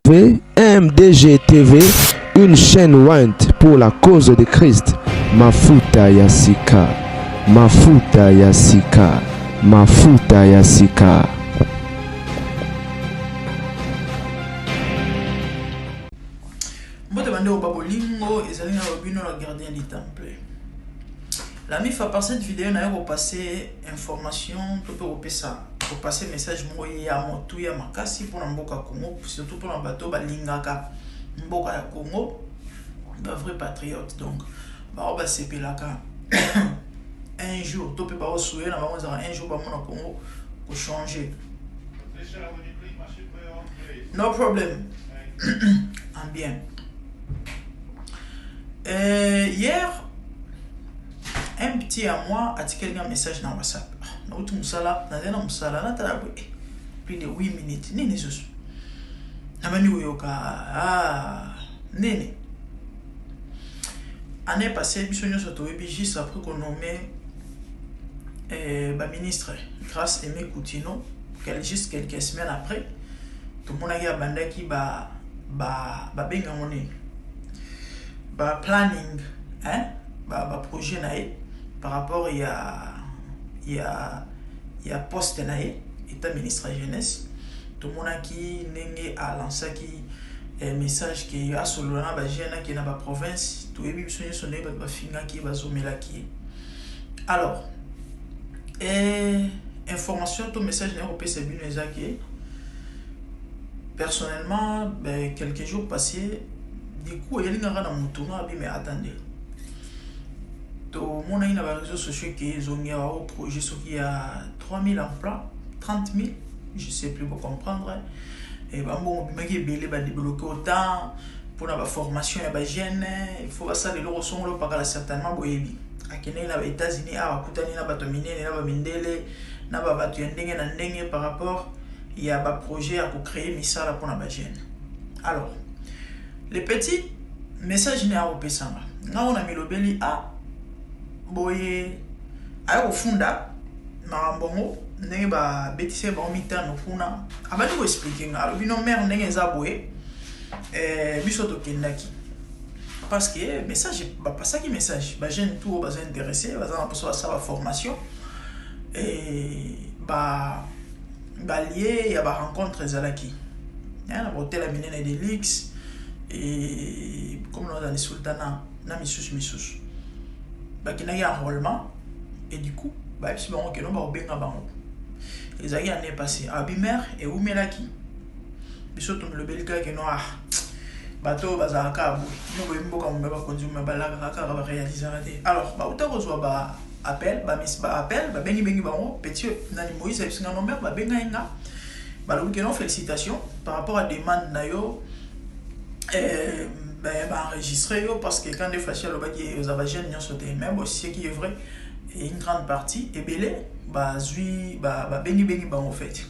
MDG TV, une chaîne ointe pour la cause de Christ. Mafuta ya sika, mafuta ya sika, mafuta ya sika. Mbote bandeko ba bolingo ezali na bino la gardien du temple. La mifa par cette vidéo naye kopase information to mpe kopesa kopase message moko ya motuya makasi mpona mboka Congo surtout mpona bato balingaka mboka ya Congo ba vrai patriote donc bao basepelaka un jour to mpe baosuye na bango ezalaka un jour bamona Congo kochanger. No problem. En bien. Hier, un petit à moi atikeli nga message na WhatsApp. Nauti mosala, nazali na mosala, natala boye plus de 8 minutes. Nini lisusu? Nabandi koyoka ah, nini? Année passée, biso nyonso toyebi juste après qu'on nommé ba ministre Grâce Aimé Kutino, juste quelques semaines après, tomonaki abandaki ba ba babengango nini ba planning, hein, ba ba projet na ye par rapport ya poste na ye état ministre ya jeunesse. Tomonaki ndenge alansaki message ke asolola na bajeune ake na baprovince. Toyebi biso nyonso ndenge bato bafingaki ye, bazomelaki ye. Alors information to message na ye kopesa bino eza ke personnellement, ben, quelques jours passés, du coup eyelingaka na motu nga abi mais attendez, tomonaki na baréseaux sociaux ke ezongi awa o projet soki ya 3000 emplois, 30 000, je sais plus, bocomprendre. E bambongo bimaki ebele, badébloquer autant mpona baformation ya bajeune, il faut basala eloko songolo pakala. Certainement boyebi akendeki na baÉtats-Unis awa, akutani na bato minene, na bamindele, na babato ya ndenge na ndenge par rapport ya baprojet ya kocréer misala mpona bajeune. Alors le petit message ne akopesanga nga oyo na milobeli a boye, aye kofunda makambo yango ndenge babetisi bango mitano kuna. Abandi koexpliquer nga, alobi: "No mare, ndenge eza boye, biso tokendaki parce que message bapasaki message, bajeune tout oyo baza intéressé, baza na mposa basala baformation, ba balie ya barencontre ezalaki na bahotel ya minene de luxe et comme nazali sultana na misusu misusu, bakendaki enrôlement et du coup bayebisi bango keno bakobenga bango." Ezalaki année passée. Abi mare, ewumelaki, biso tomilobeli kaka keno ah, bato oyo bazalaka boye, bino boye, mboka mome bakonzi mome balakaka kaka, baréalisaka te. Alors bauta kozwa ba appel, ba appel, babengibengi bango. Petit nani, Moïse, ayebisi nga: "No mare, babengai nga, balobi keno félicitation par rapport à demande na yo, baenregistre yo parce que quand nde Fashi alobaki oza bajeune nyonso te, mais bon, ce qui est vrai, et une grande partie ebele bazwi, babengibengi bango fait."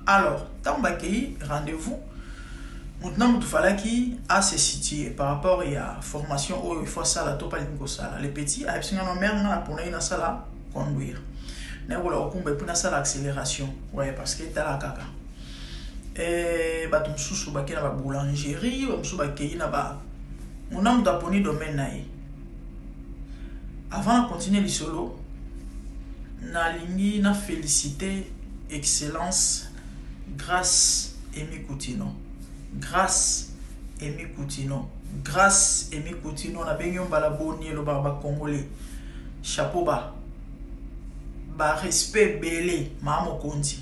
Alors ntango bakei rendez-vous, motu na motu falaki ase situer par rapport ya formation oyo il faut asala to palingi kosala. Le petit ayebisi nga: "No mare, nga naponaki nasala conduire, nayekola kokumba et puis nasala accélération, ouais, parce que etala kaka." Bato mosusu bakei na baboulangerie, bamosusu bakei na ba mona, moto aponi domaine na ye. Avant na continue lisolo, nalingi na féliciter excellence Grâce Emi Kutino, Grâce Emi Kutino, Grâce Emi Kutino. Nabengi yo mbala boni, elobaka bacongolais, chapeau ba barespect ebele, maa mokonzi.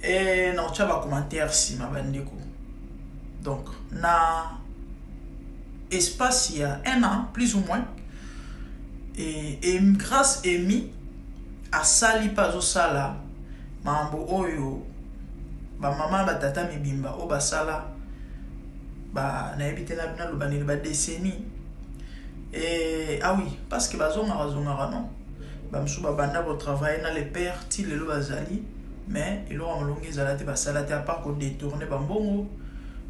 E na otya bacommentaire nsima, bandeko. Donc na espace ya un an plus ou moins et Grâce Emi asali mpe azosala makambo oyo bamama na batata mibimba oyo basala ba nayebi te naloba nini, badécennie. Ah oui, parce que bazongaka zongaka non, bamosusu babanda kotravaille na le père ti lelo bazali, mais eloko ya molongi ezala te, basala te à part kodétourner bambongo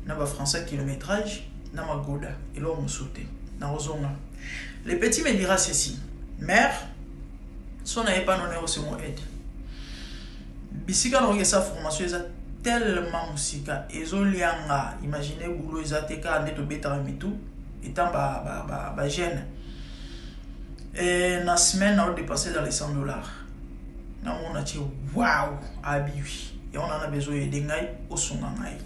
na bafrançais, kilométrage na magoda, eloko mosusu te. Nakozonga. Le petit me dira ceci: "Mare, so naye pa nona osengo aide, bisika nakoki esa formation eza tellement mosika, ezolia nga. Imagine, boulot eza te, kaka nde tobetaka mitu étant ba jeune. Na semaine naodépenser dans les 100 $. Namona tie, wow, abiwi yango nana besoin oyede ngai, osunga ngai.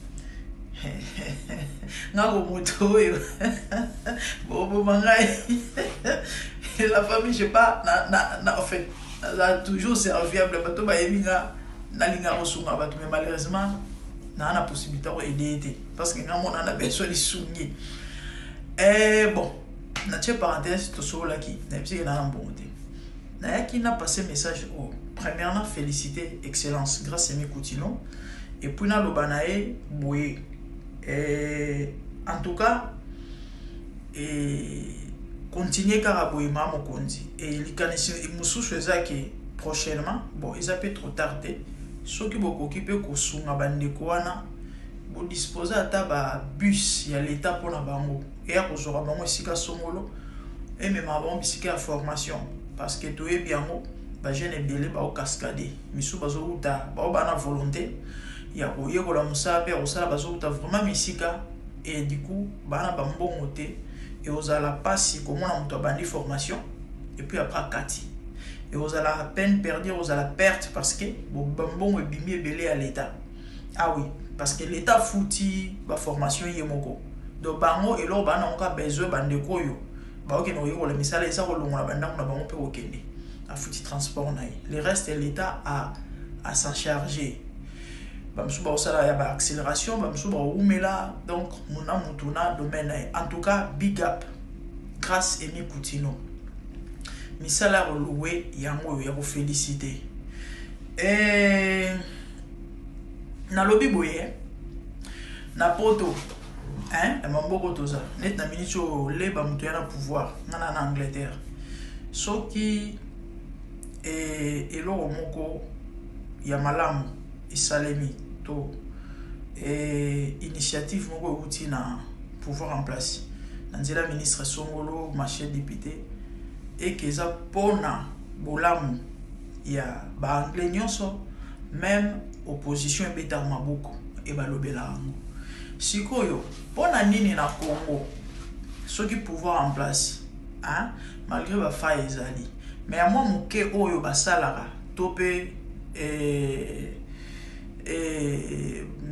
Ngako moto oyo boboma ngai. La famille, je pas na, en fait, naza toujours serviable. Bato bayebi nga, nalinga kosunga bato, mais malheureusement naa na possibilité koaider ye te, parce que nga mona na besoin lisungi. Bon, natie parenthèse. Tosololaki, nayebisaki naa na mbongo te. Nayaki na passe message oyo. Premièrement, féliciter Excellence Grâce Emi Kutino, et puis naloba na ye boye, en tout cas, continue kaka boye, maa mokonzi. E likanisi mosusu eza ke prochainement, bon, eza mpe trop tard te, soki bokoki mpe kosunga bandeko wana, bodispose ata babus ya leta mpona bango, eya kozwaka bango esika songolo, ememaka bango bisika ya formation, parce que toyebi yango, bajeune ebele baocascader misu, bazowuta, bao bana volonté ya koyekola mosala mpe ya kosala, bazowuta vraiment misika et du coup bana bambongo te. Ekozala mpasi komona moto abandi formation et puis après akati, ekozala peine perdue, ekozala perte, parce que bambongo ebimi ebele ya l'État. Ah oui, parce que l'État futi baformation ye moko. Donc bango, eloko baa nango ka besoin, bandeko oyo baokende koyekola misala, eza kolongola bandako na bango mpe kokende, afuti transport na ye, le reste l'État a s'en charger. Bamosusu bakosala ya baaccélération, bamosusu bakowumela. Donc mona mutu na domaine na ye. En tout cas, big up Grâce Emi Kutino. Misala ya kolouer yango oyo, ya koféliciter. Nalobi boye, na poto, hein, na maboko toza neti na miniti oyo, leba moto ya na pouvoir. Nga na Angleterre, soki eloko moko ya malamu esalemi to initiative moko euti na pouvoir en place, na nzela ministre songolo, marché député, eke eza mpona bolamu ya baanglais nyonso, même opposition ebetaka maboko, ebalobelaka yango. Sikoyo, mpona nini na Congo, soki pouvoir en place, hein, malgré bafaille ezali, mais ya mwa moke oyo basalaka to mpe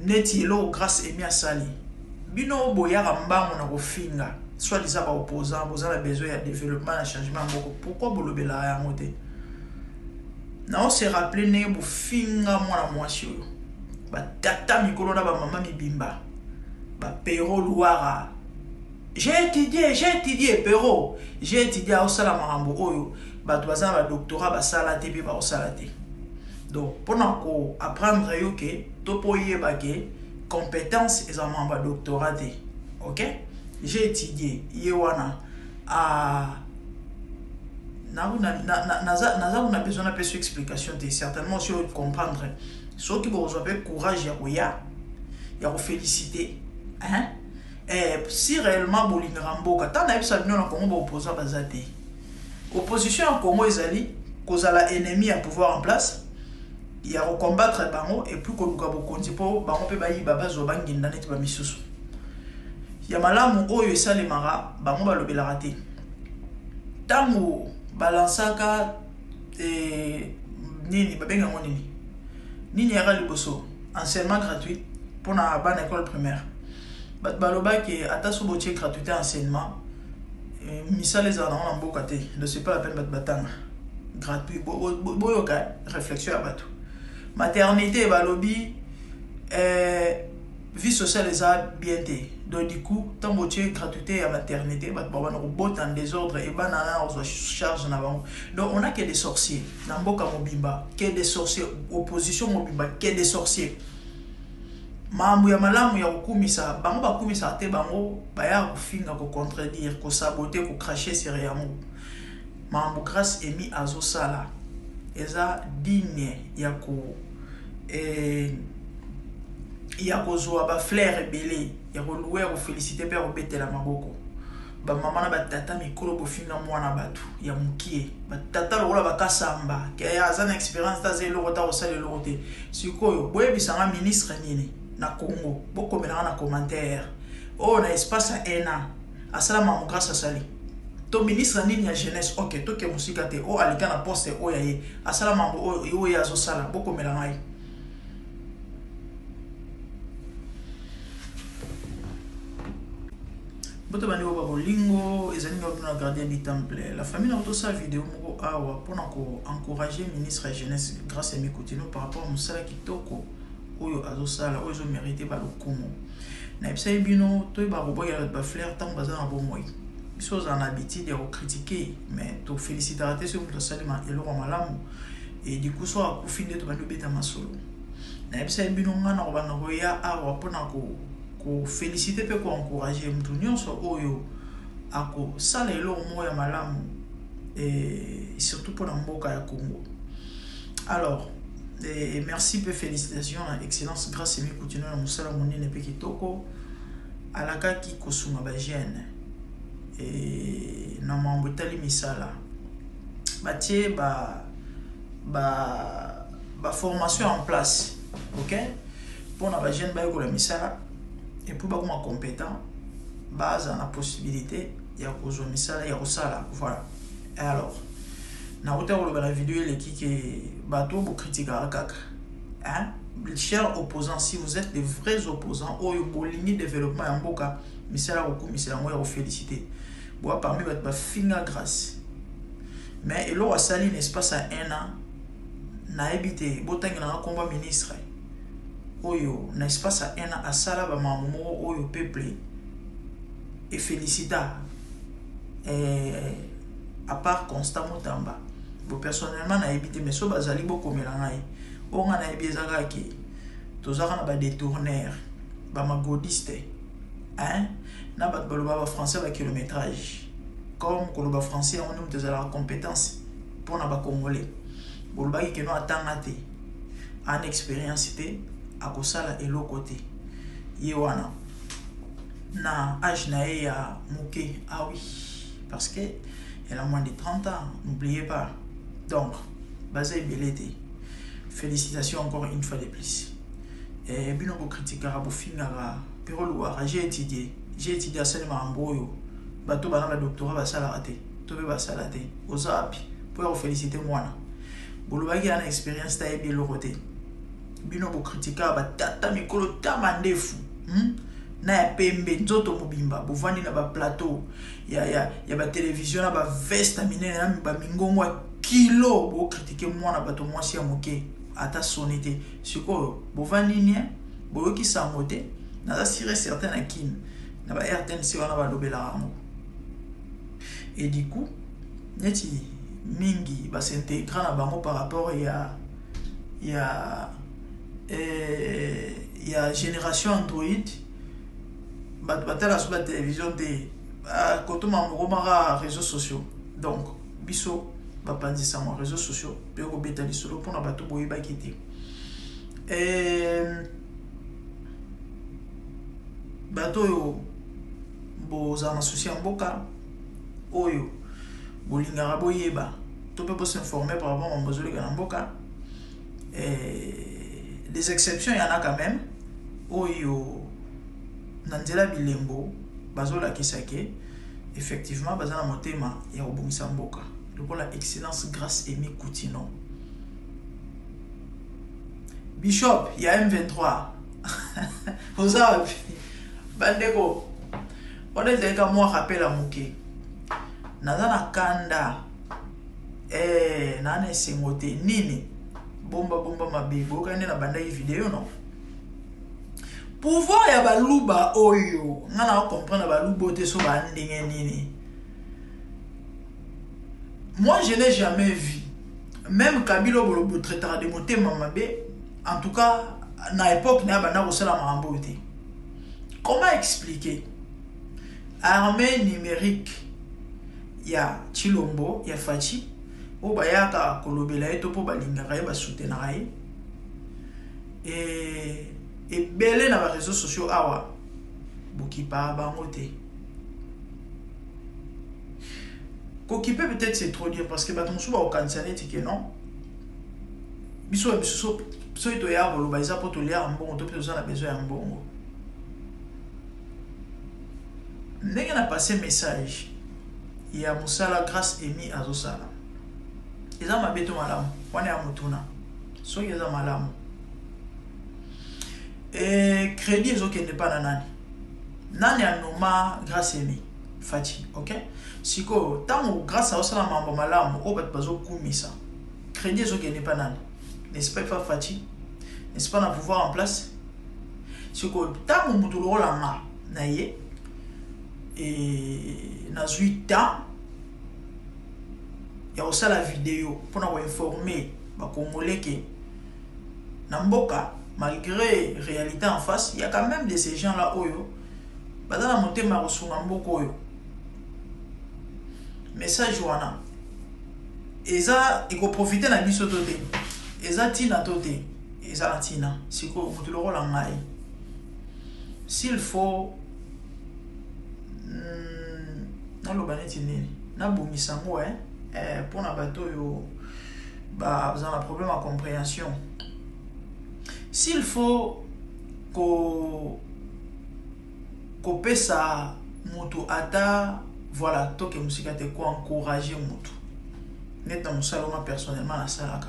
neti eloko Grâce Emi asali, bino boyaka mbango na kofinga, soit liza baopposant, boza na besoin ya développement na changement ya mboka, pourquoi bolobelaka yango te? Nao se rappeler ndenge bofinga mwana mwasi oyo, batata mikolo na bamama mibimba, bapero Luwara. J'ai étudié, j'ai étudié, pero j'ai étudié. Aosala makambo oyo bato baza na badoctorat basala te mpe baosala te. Donc mpona koapprendre yo ke to mpo oyeba ke compétence eza makambo ya doctorat te. Ok, j'ai étudié, ye wana naza kuna besoin napesa explication te. Certainement si comprendre, soki bokozwa mpe courage ya koya ya koféliciter, hein? Si réellement bolingaka mboka, ntango nayebisa bino, na Congo baopposant baza te. Opposition ya Congo ezali kozala ennemi ya pouvoir en place, ya kocombattre bango et puis koluka bokonzi mpo bango mpe bayiba, bazwa, banginda neti bamisusu. Ya malamu oyo esalemaka, bango balobelaka te. Ntango balansaka nini, babengango nini nini, yaka liboso, enseignement gratuit mpona bana école primaire, bato balobaki ata so botie gratuité enseignement, misala ezala nango na mboka te, donc c'est pas la peine bato batanga gratuit. Boyoka réflexion ya bato. Maternité, balobi vie sociale eza bien te, donc du coup ntango botie gratuité ya maternité, bato babanda kobota en désordre, ebana na kozwa charge na bango. Donc on a que des sorciers na mboka mobimba, que des sorciers. Opposition mobimba, que des sorciers. Makambo ya malamu ya kokumisa, bango bakumisaka te. Bango bayaka kofinga, kocontredire, kosaboter, kocracher sur yango. Makambo Grâce Emi azosala eza digne ya kozwa bafleur ebele, ya kolouer, ya koféliciter mpe ya kobetela maboko. Bamama na batata mikolo bofinga mwana bato ya mokie, batata lokola bakasamba ke aza na experience te, aza eloko te, akosala eloko te. Sikoyo boyebisanga ministre nini na Congo, bokomelanga na commentaire oyo na espace ya un an asala mamu Grâce asali, to ministre nini ya jeunesse, ok, toke mosika te, oyo aleka na poste oyo aye asala mambo oyo ye azosala, bokomela ngai. Mbote bandeko ba bolingo, ezali ngai bino na gardien du temple la famille. Na kotosala video moko awa mpona koencourager ministre ya jeunesse Grâce Emie Kutino par rapport mosala kitoko oyo azosala, oyo ezomérite balokumu. Nayebisaki bino toyeba kobwakela bato bafleur ntango baza na bomoi. Biso ozala na habitude ya kocritiquer, mais tofélicitaka te soki moto asali eloko ya malamu. E du coup, so akufi nde tobandi obeta masolo. Nayebisaki bino ngai na kobanda koya awa mpona koféliciter mpe koencourager motu nyonso oyo akosala eloko moko ya malamu, et surtout mpona mboka ya Congo. Alors et merci mpe félicitation na excellence Grâce Emie Kutino na mosala monene mpe kitoko. Alakaki kosunga bajeune na mambo etali misala, batie baformation ba en place, ok, mpona bajeune bayekola misala et puis bakoma compétent, baza na possibilité ya kozwa misala ya kosala. Voilà. Alors nauta koloba na video eleki ke bato bokritikaka kaka, hein? Chers opposants, si vous êtes des vrais opposants oyo bolingi développement ya mboka, misala ya kokumisa yango, ya koféliciter, boa parmi bato bafinga Grâce, mais eloko asali na espace ya un an, nayebi te. Botangelanga nkombo ministre oyo na espace ya un an asala bamakambo moko oyo peuple efélicita, à part Constant Mutamba. Bo personnellement nayebi te, mais so bazali, bokomela ngai. Oyo ngai nayebi eza kaka ke tozaka na badétourneur, bamagodiste, hein? Na bato baloba bafrançais bakilométrage, comme koloba français yango nde moto ezalaka compétence mpona bacongolais. Bolobaki keno atanga te, ana expérience te, akosala eloko te. Ye wana na âge na ye ya moke, ah oui, parce que elle a moins de 30 ans, n'oubliez pas. Donc baza ebele te. Félicitations encore une fois de plus. Eh, bino bokritikaka, bofingaka Pero Luwara, j'ai étudié, j'ai étudié, asali makambo oyo bato bana badoctorat basalaka te to mpe basala te. Oza wapi mpo ya koféliciter mwana? Bolobaki ya na expérience te, ayebi eloko te. Bino bokritikaka, batata mikolo tama ndefu, Na ya pembe nzoto mobimba, bovandi na baplateau ya batelevizio na baveste minene na bamingongo ya kilo, bokritike mwana bato mwasi ya moke, ata soni te. Sikoyo bovandi nie, boyoki sango te. Naza sûr et certain na Kine na ba RTNC wana balobelaka yango. Et du coup neti mingi bas'intégra na bango par rapport ya génération Android, bato batala so batelevizio te, kotoma mokomaka réseaux sociaux. Donc biso bapanzisango ya réseaux sociaux mpe kobeta lisolo mpona bato boyebaki te. Bato oyo bozala na souci ya mboka oyo, bolingaka boyeba to mpe bos'informer par rapport mambo ezoleka na mboka, des exceptions yana quand même oyo na nzela bilembo bazolakisa ke effectivement baza na motema ya kobongisa mboka, lokola excellence Grâce Emie Kutino, bishop ya M23. Oza wapi, bandeko? Wana ezali ka mwa rappel ya moke. Naza na kanda, naa na esengo te. Nini bomba bomba mabe boyoka nde nabandaki video no pouvoir ya baluba oyo. Nga na comprendre baluba te so baa ndenge nini. Moi, je n'ai jamais vu même Kabila oyo botraitaka de motema mabe. En tout cas na époque na ye banda kosala makambo oyo te. Comment expliquer armée numérique ya Tshilombo, ya Fatshi, oyo bayaka kolobela ye to mpo balingaka ye, basoutenaka ye ebele na baréseaux sociaux awa, bokipaka bango te? Kokipe peut-être c'est trop dire, parce que bato mosusu bakokanisa neti ke non, biso ya biso soki toya koloba eza mpo toliaka mbongo to mpe toza na besoin ya mbongo. Ndenge na passe message ya mosala Grâce Emi azosala, eza mabe to malamu? Wana ya motuna. Soki eza malamu, e crédit ezokende mpa na nani? Nani anoma Grâce Emi? Fatshi. Ok, sikoyo ntango Grâce azosala mambo malamu oyo bato bazokumisa, crédit ezokende mpa nani? N'est-ce pas epa Fatshi? N'est-ce pas na pouvoir en place? Sikoyo ntango moto lokola nga na ye e nazwi temps ya kosala video mpona koinformer Bacongolais ke na mboka, malgré réalité en face, il y a quand même de ces gens là oyo baza na motema ya kosunga mboka oyo, message wana eza ekoprofiter na biso to te? Eza ntina to te? Eza na ntina. Sikoyo moto lokola ngai, s'il faut naloba neti nini, nabongisa yango mpona bato oyo baza na problème ya compréhension, s'il faut ko kopesa moto ata, voilà, toke mosika te, koencourager motu neti na mosala oma personnellement nasalaka,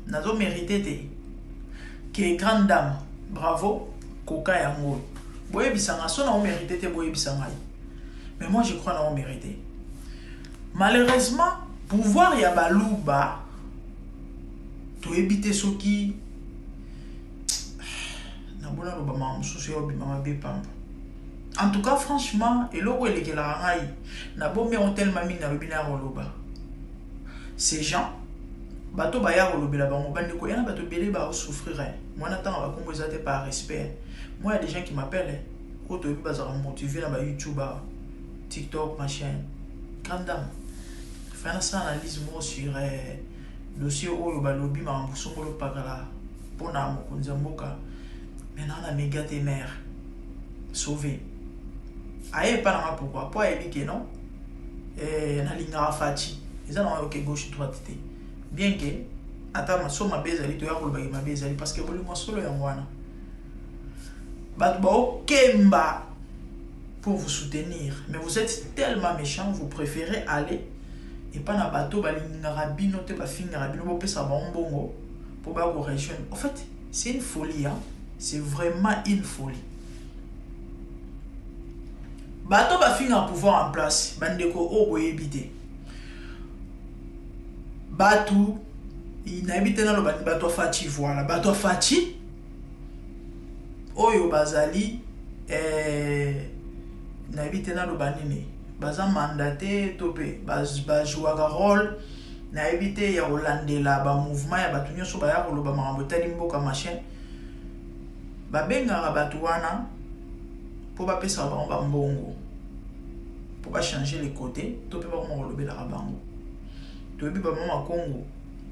nazomérite te ke grande dame, bravo, koka yango boyebisa nga. So na omérite te, boyebisa ngai, mais moi je crois na omérite. Malheureusement, pouvoir ya Baluba, toyebi te soki nabona loba mama mosusu ya obima mabe pamba. En tout cas, franchement, eloko elekelaka ngai, nabomi yango telema mingi. Nalobi na ya koloba, ces gens, bato baya kolobela bango, bandeko ya na bato ebele baosouffrir. Mwana ntango bakombo eza te, par respect. Moi, y a des gens qui m'appellent, oyo toyebi, bazalaka motivé na baYouTube, TikTok, machin. Grande dame, fai nasala analyse moko sur dossier oyo balobi makambo songolo pakala mpona mokonzi ya mboka. Maintenant na méga te, mare sauvé aye epa nanga. Pourquoi? Po ayebi ke non, nalingaka Fatshi. Eza nango yoke gauche droite te, bien ke ata so mabe ezali, toya kolobaki mabe ezali, parce que bolingo solo yango wana. Bato baokemba pour vous soutenir, mais vous êtes tellement méchant, vous préférez aller epa na bato balingaka bino te, bafingaka bino, bopesaka bango mbongo mpo baya korejoindre. En fait, c'est une folie, hein? C'est vraiment une folie. Bato bafingaka pouvoir en place, bandeko oyo boyebi te, bato nayebi te naloba bato ya Fatshi, voilà, bato ya Fatshi oyo bazali nayebi te naloba nini, baza mandaté to mpe bajouaka rôle, nayebi te, ya kolandela bamouvement ya bato nyonso baya koloba makambo etali mboka, machin. Babengaka bato wana mpo bapesaka bango bambongo mpo bachanger le côté to mpe bakoma kolobelaka bango. Toyebi bamama Congo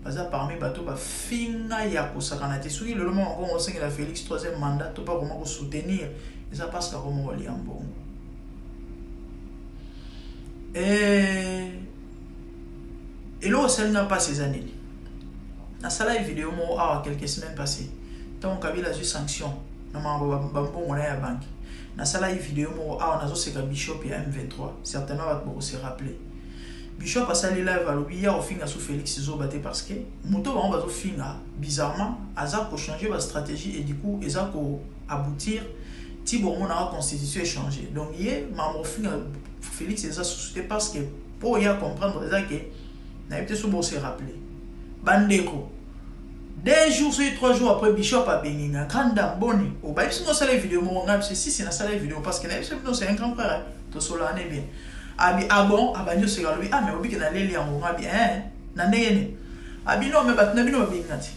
baza parmi bato bafinga ya kosakana te. Soki lelo mama Congo osengela Félix troisième mandat to mpe akoma kosoutenir, eza parce que akoma kolia mbongo. Eloko esalinga mpasi eza nini? Nasalaki video moko awa quelques semaines passées, ntango Kabila azwi sanction na makambo bambongo na ye ya banque. Nasalaki video moko awa, nazoseka bishop ya M23. Certainement bato bakose rappeler. Bishop asali live, alobi ya kofinga su Félix zoba te, parce que moto bango bazofinga, bizarrement aza kochanger bastratégie et du coup eza koaboutir ti bomonaka constitution echanger. Donc ye makambo kofinga Félix eza susu te, parce que mpo ya comprendre eza ke nayebi te so bose rappeler, bandeko. 2 jours soki 3 jours après, bishop abengi nga: "Grande dame, boni, obayebisi nga osala video moko?" Ngai biso sisi nasala video parce que nayebi so bino, c'est un grand frère, tosolana ne bien. Abi: "Ah bon?" Abandi oseka, alobi: "Ah, mais obiki naleli yango." Nga bi na ndenge nini? Abi: "Non, mais bato na bino babengi nga ti,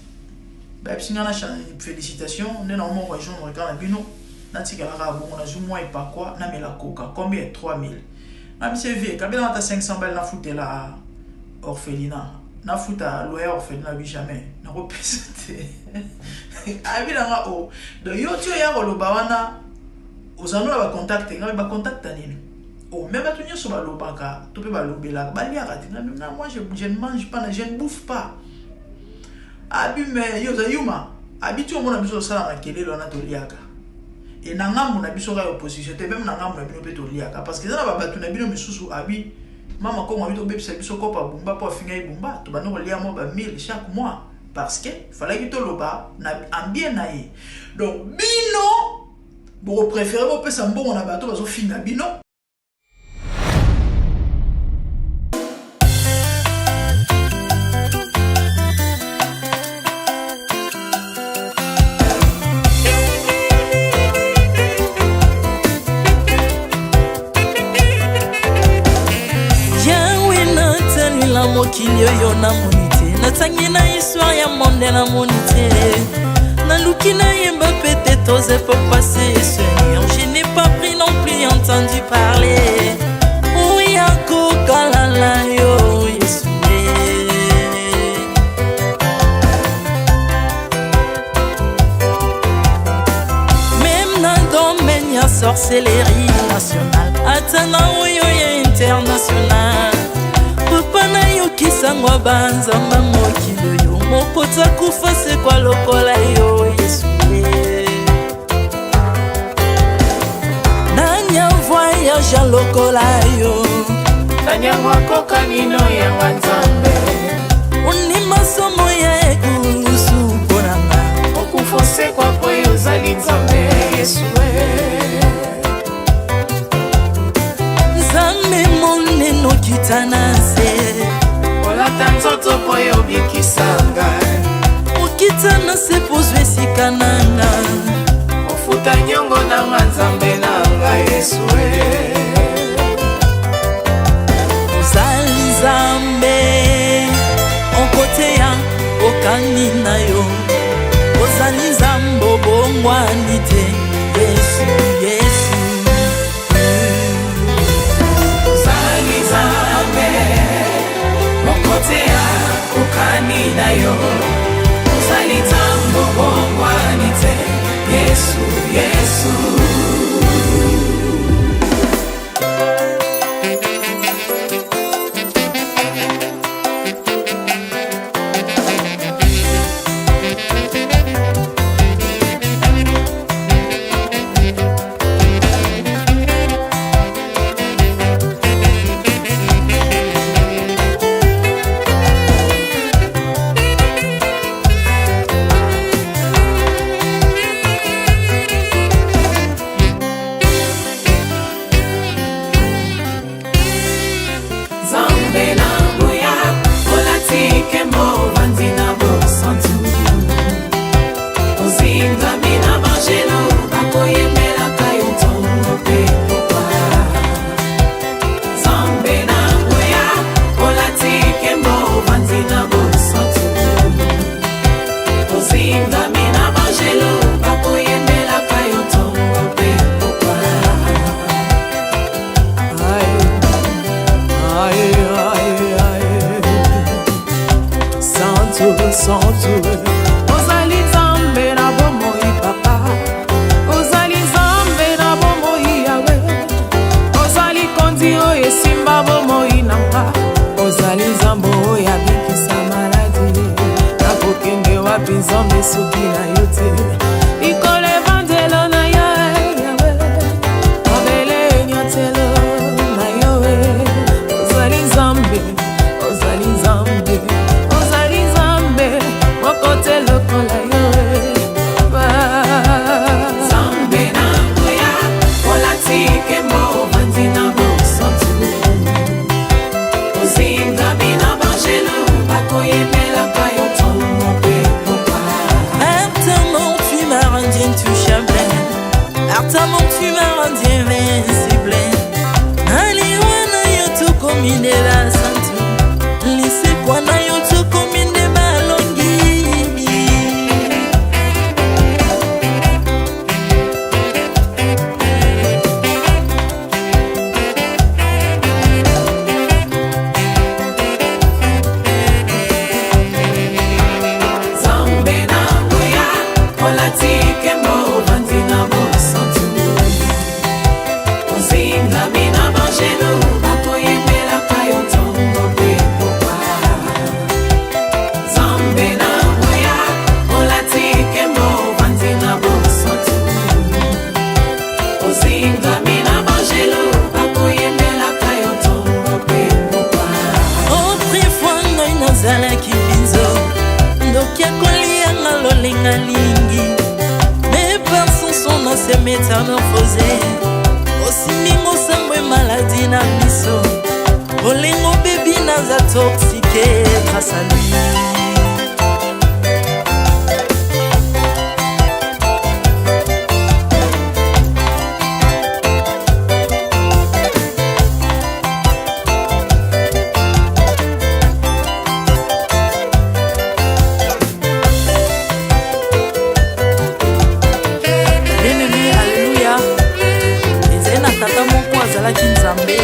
bayebisi nga na félicitation nde na omo rejoindre kaka na bino. Natikalaka bongo, nazwi mwa epakwa, namela coca. Combien? 3000." Nga bisi: "Vie kabela ata 500 bale, nafutela orphelinat, nafuta loyer orphelinat." Bi: "Jamais nakopesa te." Abi nanga o donc yo ti oya koloba wana, ozala na bacontact. Ngai bacontact ya nini? Oh, mais bato nyonso balobaka to mpe balobelaka baliaka te. Na moi je ne mange pas, je ne bouffe pas. Abi mais yo oza yuma, abi ti omona biso osala makelele wana, toliaka. E na ngambo na biso kaka opposition te, même na ngambo na bino mpe toliaka, parce que eza na babato na bino misusu. Abi mama Kongo, abi tobebisa biso kopa Bumba mpo afingai Bumba, tobandi kolia mwa ba 1000 chaque mois parce que falaki toloba na en bien na ye. Donc bino bokopréférer bopesa mbongo na bato bazofinga bino. Yawe, natalila mokili oyo, namoni te. Natangi na histoire ya monde, namoni te. Naluki nayemba peut-être aux époques passées. Seigneur, je n'ai pas pris non plus entendu parler oya kokalala yo Yesu eh. Même na domaine ya sorcellerie nationale, ata na oyo ya international, papa, nayokisango banzamba mokili oyo moko takufa sekwa lokola yo Yesu eh. Nani avoyage lokola yo? Nani yango akokani no yanga Nzambe? Ondima somo ya ekulusu mpo na nga. Okufa, osekwa mpo yo ozali Nzambe, Yesu e. Nzambe monene, okita na se. Olata nzoto mpo yo obikisa ngai. Okita na se mpo ozwa esika na nga. Ofuta niongo na nga, Nzambe na ngai, Yesu e. Ozali Nzambe okoteya okani na yo. Ozali Nzambe obongwani te, Yesu, Yesu. Ozali Nzambe moko te akokani na yo. Ozali Nzambe obongwani te, Yesu, Yesu. Nzambe na nguya, olati nkembo, ovandi na bosantu. Ozingami na bangelo, bakoyembelaka yo ntongo mpe pokwa. Nzambe na nguya, olati nkembo, ovandi na bosantu. Ozingami na bangelo, bakoyembelaka yo ntongo mpe pokwa. Aïe, aïe, aïe, aïe. Santu, santu. Ozali Nzambe na bomoi, papa. Ozali Nzambe na bomoi, Yawe. Ozali kondi oyo esimba bomoi na nga. Ozali Nzambe oyo abikisa maladi. Nakokende wapi, Nzambe, soki na yo te? Likolo evandelo na yo, Yawe. Mabele enyatelo na yo. Ozali Nzambe, ozali Nzambe, ozali Nzambe moko te lokola yo. Nzambe na nguya, olati nkembo, ovandi na bosantu. Ozingami na bangelo, bakoyembelaka yo ntongo mpe pokwa. Balingami na bangelo bakoyembelaka yo ntongo mpe pokwa. Autrefois ngai nazalaki binzo, ndoki akolianga lolenga lingi, mais par son son na se métamorphose, osimbingo sambwe maladi na biso, bolingo bebi naza toxique grâce à lui. Bien-aimé, alleluya. Ezali na tata moko azalaki Nzambe.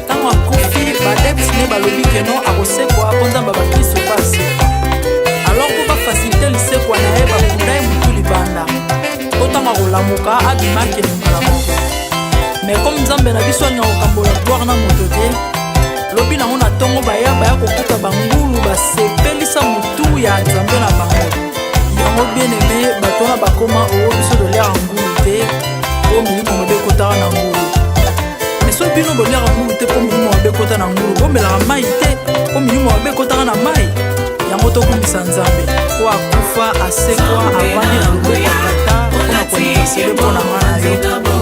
Ntango akufi, baadeptes ne balobi keno akosekwa mpo Nzambe ya bakristo mpe asekwa. Alors mpo bafacilite lisekwa na ye, bakunda ye motu libanda, mpo ntango akolamuka abima akende mbala moko. Mais comme Nzambe na biso alinga kokambola gloire na moto te, lobi nango na ntongo baya baya kokuta bangulu basepelisa motu ya Nzambe na bango. Yango bien aimé, bato wana bakoma oo biso toliaka ngulu te mpo milimo mabe ekotaka na ngulu. Mais soki bino boliaka ngulu te mpo milimo mabe ekota na ngulu, bomelaka mai te mpo milimo mabe ekotaka na mai. Yango tokumisa Nzambe po akufa, asekwa, avandi na loboko ya Tata mpona kointercede mpo na nga na yo.